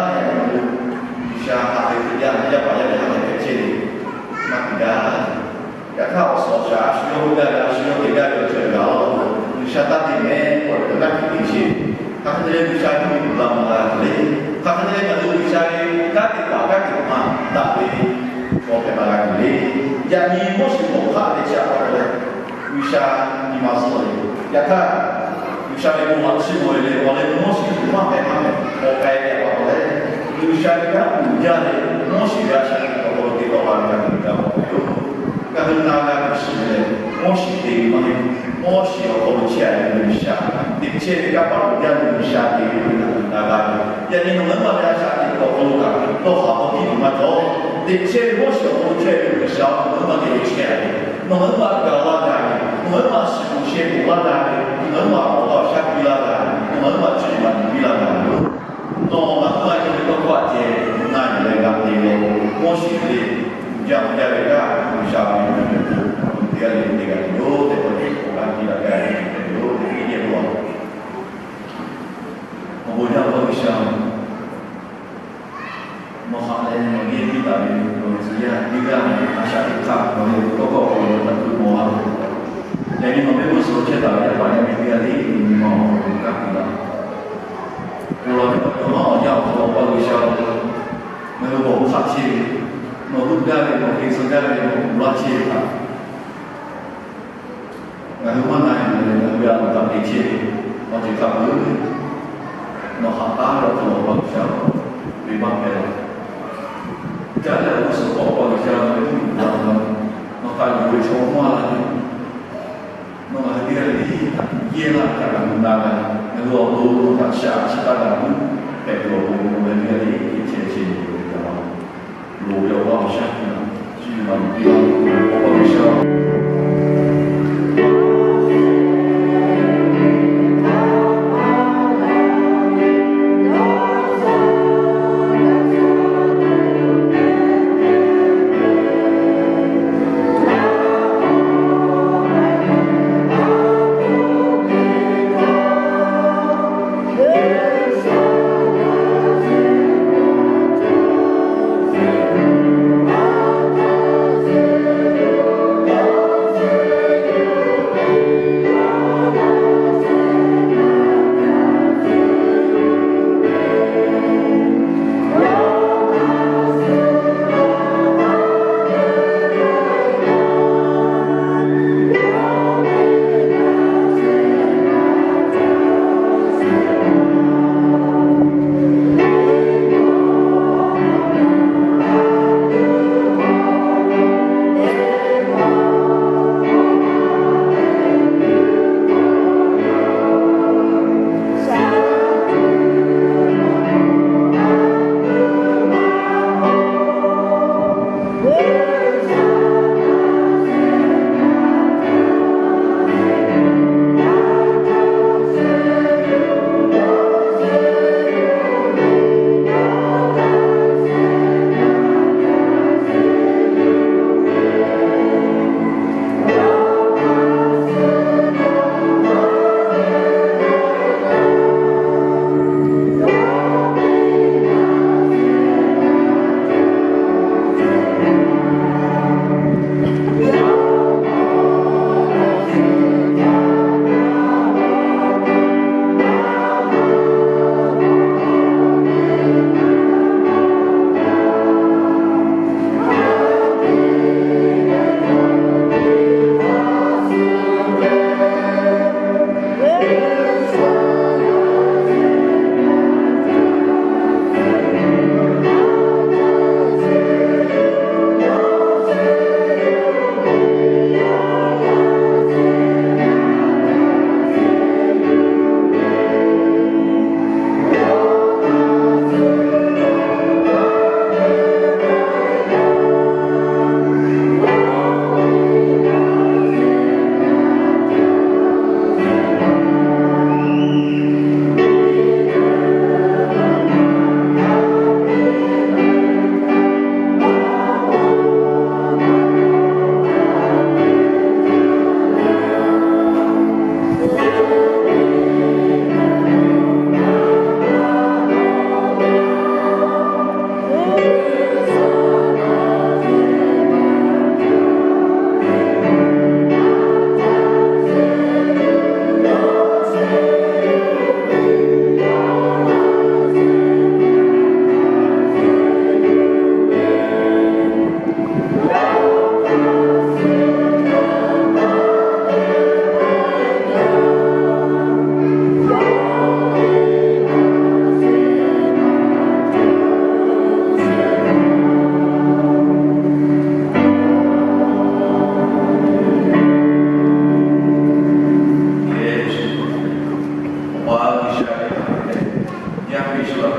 G'uiˬsha haꞈ ve teˇ yanˇ, yaˇ paˍ yaˇ miˇ haꞈ ve hpehꞈ chehˇ ve maˇ te gaˇ. Yaꞈ hk'aˇ, awˬ suhˍ awˬ shaˍ a shu yawˇ hui gaˇ ve a shu yawˇ te gaˇ ve awˬ ceuˬ gaˬ la k'o, G'uiˬsha taˇ te mehˍ k'oˆ ve kanˉ te chehˇ ve. Hk'aˬ hk'e te leh G'uiˬsha ve mvuhˇ miˬ uiˍ la mvuh la g'a tuˬ le. Hk'aˬ hk'e te leh ngaˬ hui G'uiˬsha ve kanˉ te paˍ kanˉ te maˍ daꞈ ve chaw hpehꞈ la g'a tuˬ le. Yaꞈ nyi Moˉseˍ k'awꞈ hk'aˆ ve chi a pa taw leh, G'uiˬsha nyi ma zuhˆ ve. Yaꞈ hk'aˇ, G'uiˬsha ve bon laꞈ chiˇ mvuh ve le, awˬ leh meuˇ Moˉseˍ maˇ hpehꞈ maˇ hpehꞈ k'awꞈ k'ai ve a pa taw leh, Yaˇ lehˬ, Moˉseˍ ve a shaꞈ teꞈ awˬ hk'aw lo te tawˆ la ve g'a tuˬ g'a mawˬ ve yoˬ. Ngaˬ hui na g'a tuˬ shiˍ lehˬ, Moˉseˍ te ve maˇ heˆ. Moˉseˍ awˬ hk'aw lo chehˇ a ve G'uiˬsha, teꞈ chehˇ ve kanˇ paˆ uiˍ jaˇ ve G'uiˬsha te ve k'oˆ ve htaꞈ na g'a ve. Yaꞈ nyi nawˬ ngaˬ hui ma ve a shaꞈ teꞈ awˬ hk'aw lo kaꞈ dawˇ haˍ k'awꞈ piˇ tuˬ maˇ cawˬ. Teꞈ chehˇ ve Moˉseˍ awˬ hk'aw lo chehˇ ve G'uiˬsha nawˬ ngaˬ hui ma geh lo chehˇ a ve, nawˬ ngaˬ hui ma gaˬ laˇ g'a ve, nawˬ ngaˬ hui ma shiˍ k'oˍ sheh k'oˍ laˇ g'a ve, nawˬ ngaˬ hui ma awˬ g'aˇ awˬ shaˉ piˇ laˇ g'a ve, nawˬ ngaˬ hui ma chi ma piˇ laˇ g'a ve yoˬ. Nawˬ ngaˬ hui ma yawˇ ve tawˇ hkawˇ a ceh na yuˬ leh g'a te ve, Moˉseˍ ve uiˍ jaˇ mvuh jaˇ ve kaꞈ G'uiˬsha ve yuˬ ve k'o, teˇ g'aˇ le le te g'a ve yoˬ tehꞈ k'oˆ ve, awˬ g'aˇ piˇ laˇ g'a ve yoˬ tehꞈ k'oˆ ve, teˇ geh lo a awˬ bon jaˇ ve G'uiˬsha, nawˬ haꞈ leh nawˬ yehˇ piˇ taˍ ve nawˬ tcuh yaˇ teˇ g'aˇ a shaꞈ teꞈ hk'aˇ nawˬ ve tawˇ hkawˇ awˬ hk'aw lo htaꞈ tuˬ mawˬ laˇ ve, yaꞈ nyi nawˬ ve g'uˇ suhˍ chehˇ taˍ ve yaˇ paˍ yaˇ miˇ teˇ g'aˇ le nyi ma awˬ hk'aw lo kaˇ piˇ laˇ. Awˬ lawn ve awˬ hk'aw lo maˇ awˬ yanˇ awˬ hk'aw lo Awˬ pa G'uiˬsha, ngaˬ hui g'awˬ hk'aˆ chehˇ ve, nawˬ hui gaˇ ve, nawˬ te tcuh gaˇ ve, nawˬ kuˬ laˇ chehˇ ve htaꞈ ngaˬ hui maˇ na yuˬ leh, ngaˬ hui ve a loˍ htaꞈ te chehˇ ve, awˬ ceuˬ hk'a peu-eˬ nawˬ haꞈ taˉ ve awˬ hk'aw lo Awˬ pa G'uiˬsha, venˇbaˆ hpehˇ laˇ. Caˉ leh awˬ g'uˇ suhˍ hk'aw Awˬ pa G'uiˬsha ve mvuhˇ miˬ g'a ve, nawˬ htaꞈ yonˍ ve chaw maˇ la ve, nawˬ ngaˬ hui teˇ g'aˇ le le htaꞈ yehˇ laˇ ve htaꞈ ngaˬ hui na g'a ve, ngaˬ hui awˬ to nawˬ htaꞈ shaꞈ chiˇ taˇ g'a tuˬ hpehꞈ tuˬ awˬ pon ngaˬ hui teˇ g'aˇ le le chehˇ chehˇ ve yoˬ. Loˍ ve awˬ g'aˇ awˬ shaˉ hk'e, chi ve ma luˬ piˇ laˇ, Awˬ pa G'uiˬsha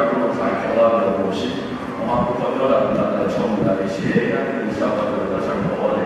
G'uiˬsha htaꞈ k'awꞈ la ve awˬ bon awˬ shinˉ, awˬ ma k'o k'awꞈ cawˇ daꞈ ve daꞈ leh chaw mui daꞈ ve shehˍ g'aˇ teˇ G'uiˬsha pa taw ve daꞈ sha ve awˬ lawn